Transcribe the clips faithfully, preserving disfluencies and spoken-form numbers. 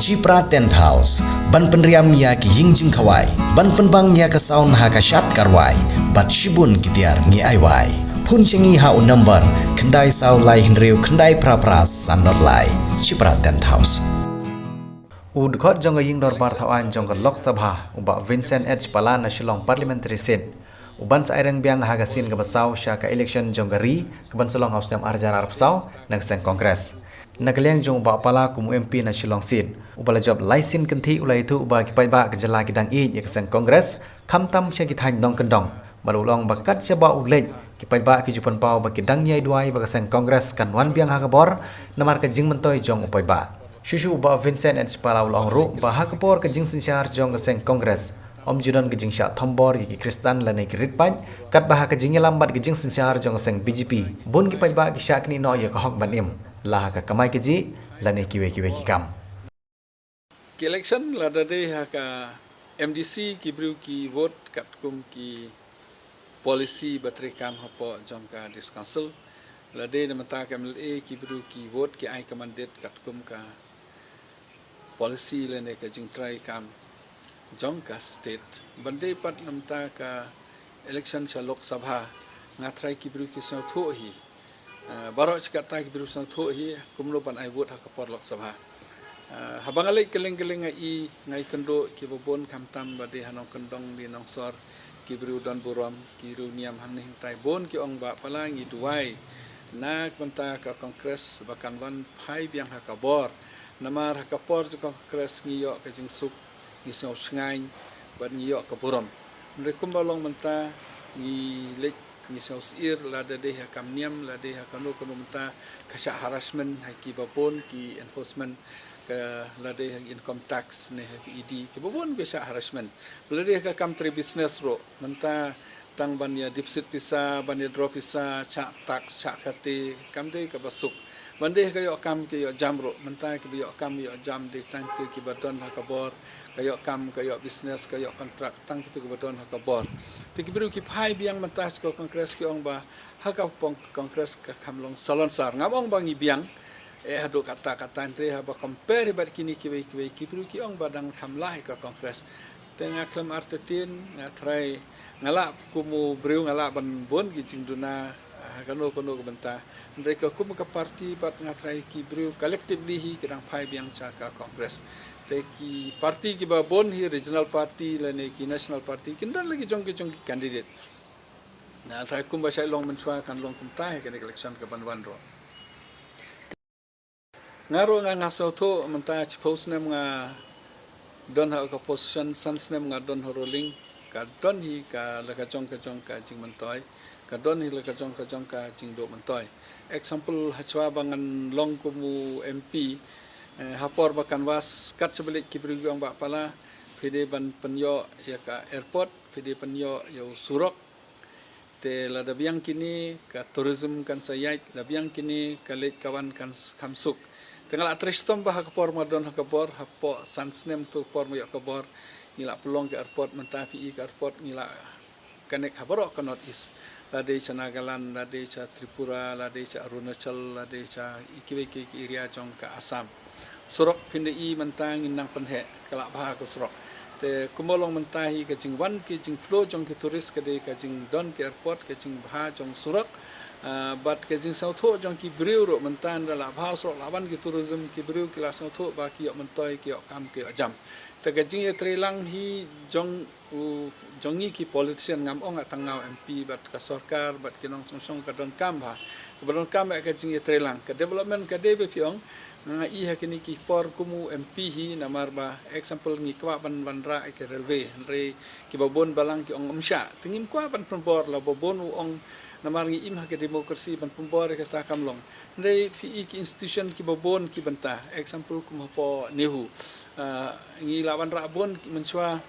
Chipra Tent House, ban pynriam ïa ki ïing jingkhawai, ban pynbang ïa ka sound ha ka shad ka rwai, bad shibun ki tiar ngi ai wai. Phone sha ngi ha u number khyndai saw lai hynriew khyndai phra phra san nod lai. Chipra Tent House. U dkhot jong ka ïing dorbar thaw aiñ jong ka Lok Sabha, u Bah Vincent H Pala na Shillong Parliamentary Seat, u ban sa ïeng biang ha ka sien kaba saw sha ka election jong ka ri, kaban sa long ha u snem ar hajar arphew saw, na ka seng Congress. Na ka liang jong u Bah Pala kum u M P na Shillong Seat, uba la jop lai sien kynthih, u la ïathuh ba ki paidbah ka jylla ki dang ïeit ïa ka seng Congress, khamtam sha ki thaiñ nongkyndong. Bad u la ong ba kat shaba u leit, ki paidbah ki ju pynpaw ba ki dang ïai duwai ba ka seng Congress kan wan biang ha ka bor, namar ka jingmyntoi jong u paidbah. Shuh shuh u Bah Vincent H Pala u la ong ruh ba ha ka por ka jingsynshar jong ka seng Congress, ym ju don ka jingshah thombor ïa ki Khristan lane ki rit paid, katba ha ka jingïalam bad ka jingsynshar jong ka seng B J P, bun ki paidbah ki shah knieh noh ïa ka hok ban im, la ha ka kamai kajih lane kiwei kiwei ki kam. Ki election lada dei ha ka M D C, ki briew ki vote katkum ki policy ba treikam hapoh jong ka District Council. Lada dei na bynta ka M L A, ki briew ki vote ki ai ka mandate katkum ka policy lane ka jingtreikam jong ka state. Ban dei pat na bynta ka election sha Lok Sabha, nga tharai ki briew ki sngewthuh hi. Ah, baroh shi katta ki briew sngewthuh hi kumno ban ai vote ha ka por Lok Sabha. Ah, haba nga leit kylleng kylleng nga i, nga ïakynduh kiba bun, khamtam ba dei ha nongkyndong, dei nongsor, ki briew don burom, ki riewniam hangne hangtai, bun ki ong ba Pala, ngi duwai na ka bynta ka Congress ba kan wan phai biang ha ka bor. Namar ha ka por jong ka Congress ngi ïoh ka jingsuk, ngi sngew shngaiñ, bad ngi ïoh ka burom. Hynrei kumba long mynta, ngi leit, ngi sngew syier, lada dei ha kam niam, lada dei ha kano kano mynta, ka shah harassment ha kiba bun ki enforcement, ka lada dei ha income tax ne ha E D, kiba bun ki shah harassment. Lada dei ha ka kam trei business ruh, mynta tang ban ïa deposit pisa, ban ïa draw pisa, shah tax, shah kate, kam dei kaba suk. Ban dei ha ka ïoh kam ka ïoh jam ruh, mynta kiba ïoh kam ïoh jam dei tang kito kiba don ha ka bor, ka ïoh kam, ka ïoh business, ka ïoh contract, tang kito kiba don ha ka bor. Te ki briew ki phai biang mynta sha ka Congress, ki ong ba ha ka pong Congress ka kham long salonsar. Ngam ong ba ngi biang, eh, haduh katta katta, hynrei haba compare bad kine kiwei kiwei, ki briew ki ong ba dang kham lah ïa ka Congress. Te nga khlem artatien, nga tharai, nga lah kum u briew, nga lah ban bun ki jingduna ha kano kano ka bynta. Hynrei ka kum ka party bad nga tharai ki briew collectively hi ki dang phai biang sha ka Congress. Te ki party kiba bun hi, regional party lane ki national party, kin don la ki jong ki jong ki candidate. Nga tharai kumba shait long mynshuwa kan long kumta ha kane ka election kaban wan ruh. Nga ruh nga, nga sngewthuh mynta shiphew snem nga don ha ka opposition, san snem nga don ha ruling, ka don hi ka la ka jong ka jong ka jingmyntoi, ka don hi la ka jong ka jong ka jingduh myntoi. Example, hashwa ba ngan long kum u M P, eh, ha por ba canvass, kat shaba leit ki briew ki ong ba Pala, phi dei ban pynïoh ïa ka airport, phi dei pynïoh ïa u surok, te lada biang kine ka tourism kan sa ïaid, lada biang kine ka leit ka wan kan s-, kham suk. Te nga la trei shitom ba ha ka por ma don ha ka bor, hapoh san snem tu por ma ïoh ka bor, ngi la pynlong ka airport, mynta phi i ka airport ngi la connect ha baroh ka North East. Lada dei sha Nagaland, lada dei sha Tripura, lada dei sha Arunachal, lada dei sha i kiwei kiwei ki area jong ka Assam. Surok phin da i mynta ngin nang pynheh, ka la bha ka surok. Te kumba long mynta hi ka jingwan ki jingflow jong ki tourist ka dei ka jingdon ki airport, ka jingbha jong surok. Ah, bad ka jingsngewthuh jong ki briew ruh mynta ynda la bha surok la wan ki tourism, ki briew ki la sngewthuh ba ki ïoh myntoi, ki ïoh kam, ki ïoh jam. Te ka jingïatreilang hi jong u, jong ngi ki politician, ngam ong tang nga u M P, bad ka sorkar, bad ki nongshong shnong, ka donkam bha. Kaba donkam ïa ka jingïatreilang. Ka development ka dei ba phi ong, nga i ha kine ki por kum u M P hi, namar ba example ngi kwah ban wanrah ïa ka railway, hynrei kiba bun balang ki ong ym shah. Te ngim kwah ban pynbor, la ba bun u ong, namar ngi im ha ka democracy, ban pynbor ïa kata kam long. Hynrei phi i ki institution kiba bun ki bynta, example kum hapoh NEHU. Ah, ngi la wanrah bun ki mynshuwa,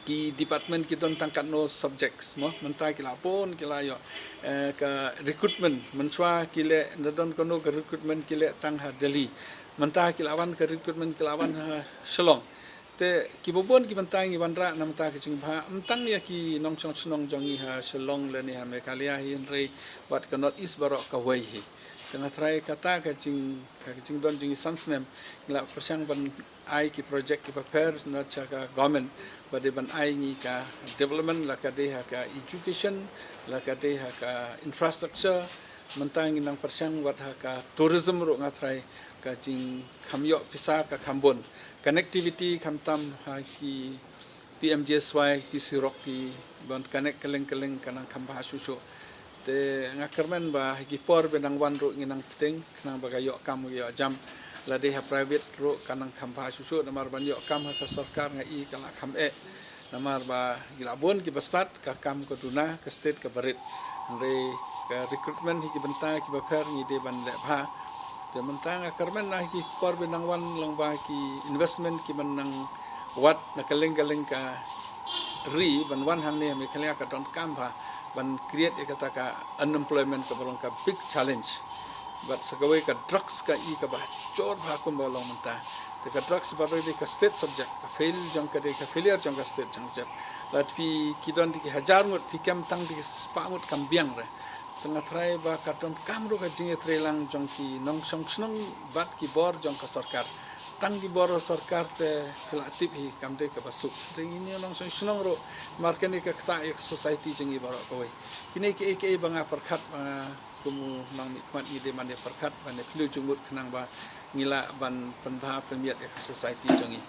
ki department ki don tang katno subjects mo, mynta ki la bun ki la ïoh, eh, ka recruitment, mynshuwa ki leh, nda don kano ka recruitment ki leh tang ha Delhi. Mynta ki la wan ka recruitment ki la wan ha Shillong. Te kiba bun ki bynta ngi wanrah na bynta ka jingbha, ym tang ïa ki nongshong shnong jong ngi ha Shillong lane ha Meghalaya hi, hynrei wat ka North East baroh kawei hi. Te nga trai kata ka jing, ka jingdon jingïaseng snem, ngi la pyrshang ban ai ki project kiba pher na sha ka government, ba dei ban ai ngi ka development, la ka dei ha ka education, la ka dei ha ka infrastructure. Mynta ngi nang pyrshang wat ha ka tourism ruh nga trai ka jingkham ïoh pisa ka kham bun. Connectivity khamtam ha ki P M G S Y ki surok ki ban connect kylleng kylleng ka nang kham bha shuh shuh. Te nga kyrmen ba ha ki por ba nang wan ruh ngi nang pyrshang khnang ba ka ïoh kam ka ïoh jam. Lada ha private ruh ka nang kham bha shuh shuh, namar ban ïoh kam ha ka sorkar nga i ka la kham eh. Namar ba ki la bun kiba start, ka kam ka duna, ka state kaba rit. Hynrei ka recruitment ha ki bynta kiba pher ngi dei ban leh bha. Te mynta nga kyrmen na ha ki por ba nang wan lyngba ki investment kiba nang wad na kylleng kylleng ka ri ban wan hangne ha Meghalaya ka donkam bha ban create ïa kata ka unemployment kaba long ka big challenge. Bad sa kawei ka drugs ka i kaba jur bha kumba long mynta. Te ka drugs bad ruh dei ka state subject, ka fail jong ka dei ka failure jong ka state jong ka jep. Lada phi, ki don ki hajar ngut, phi kem tang ki spah ngut kam biang re. Te nga trai ba ka donkam ruh ka jingïatreilang jong ki nongshong shnong bad ki bor jong ka sorkar. Tang ki bor sorkar te phi la tip hi kam dei kaba suk. Te ngi nongshong shnong ruh mar kane ka ktah ïa ka society jong ngi baroh kawei. Kine kiei kiei ba nga pyrkhat ba nga kum u nongmihkhmat ngi dei ban ïa pyrkhat ban ïa phylliew jingmut khnang ba ngi lah ban pynbha pynmiat ïa ka society jong ngi.